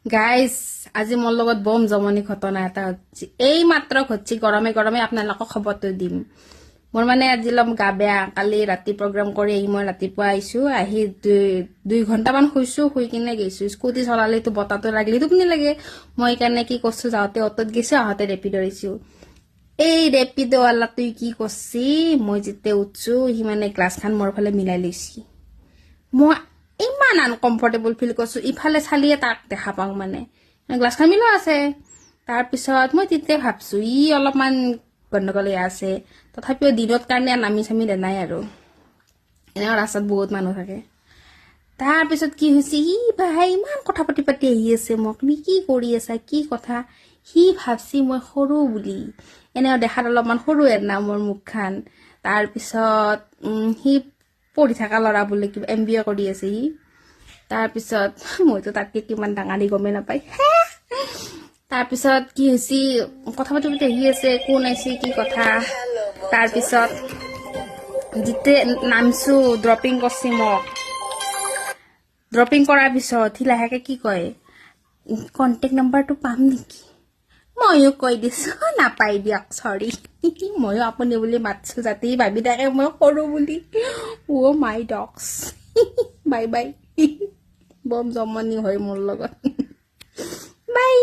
Guys, আজি মোৰ লগত বম জমনি ঘটনা এটা ঘটছি। এই মাত্ৰ ঘটছি, গৰমে গৰমে আপোনালোকক খবৰটো দিম। মোৰ মানে আজি অলপ গা বেয়া। কালি ৰাতি প্ৰগ্ৰাম কৰি আহি মই ৰাতিপুৱা আহিছোঁ। আহি 2 ঘণ্টামান শুইছোঁ, শুই কিনে গৈছোঁ। স্কুটি চলালেতো বতাহটো লাগিলে টোপনি লাগে। মই সেইকাৰণে কি কৰিছোঁ, যাওঁতে অট'ত গৈছোঁ, আহোঁতে ৰেপিড' আহিছোঁ। এই ৰেপিড'ৱালাটোই কি কৰছি, মই যেতিয়া উঠছো, সি মানে গ্লাছখন মোৰ ফালে মিলাই লৈছি। মই ইমান আনকমফৰ্টেবল ফিল কৰিছো, ইফালে চালিয়ে তাক দেখা পাওঁ, মানে গ্লাছখন মিলোৱা আছে। তাৰপিছত মই তেতিয়া ভাবছো, ই অলপমান গণ্ডগোলীয়া আছে। তথাপিও দিনত কাৰণে নামি চামি নাই আৰু এনেও ৰাস্তাত বহুত মানুহ থাকে। তাৰপিছত কি হৈছে, ই ভাই ইমান কথা পাতি পাতি আহি আছে মোক, তুমি কি কৰি আছা, কি কথা। সি ভাবছি মই সৰু বুলি। এনেও দেখাত অলপমান সৰুৱে না মোৰ মুখখন। তাৰপিছত সি পঢ়ি থকা ল'ৰা বোলে, কিবা এমবিএ কৰি আছে সি। তাৰপিছত মইতো তাতকৈ কিমান ডাঙাৰী গমেই নাপায়। তাৰপিছত কি হৈছে, কথা পাতি পাতি আহি আছে, কোন আহিছে, কি কথা। তাৰপিছত যেতিয়া নামছো, ড্ৰপিং কৰছি মোক। ড্ৰপিং কৰাৰ পিছত সি লাহেকে কি কয়, "কণ্টেক্ট নাম্বাৰটো পাম নেকি?" ময়ো কৈ দিছো, "নাপাই দিয়ক, চৰি।" ময়ো আপুনি বুলি মাতছো, যাতে সি ভাবি থাকে মই সৰু বুলি। অ' মাই ডগছ, বাই বাই। বম জমনি হয় মোৰ লগত। বাই।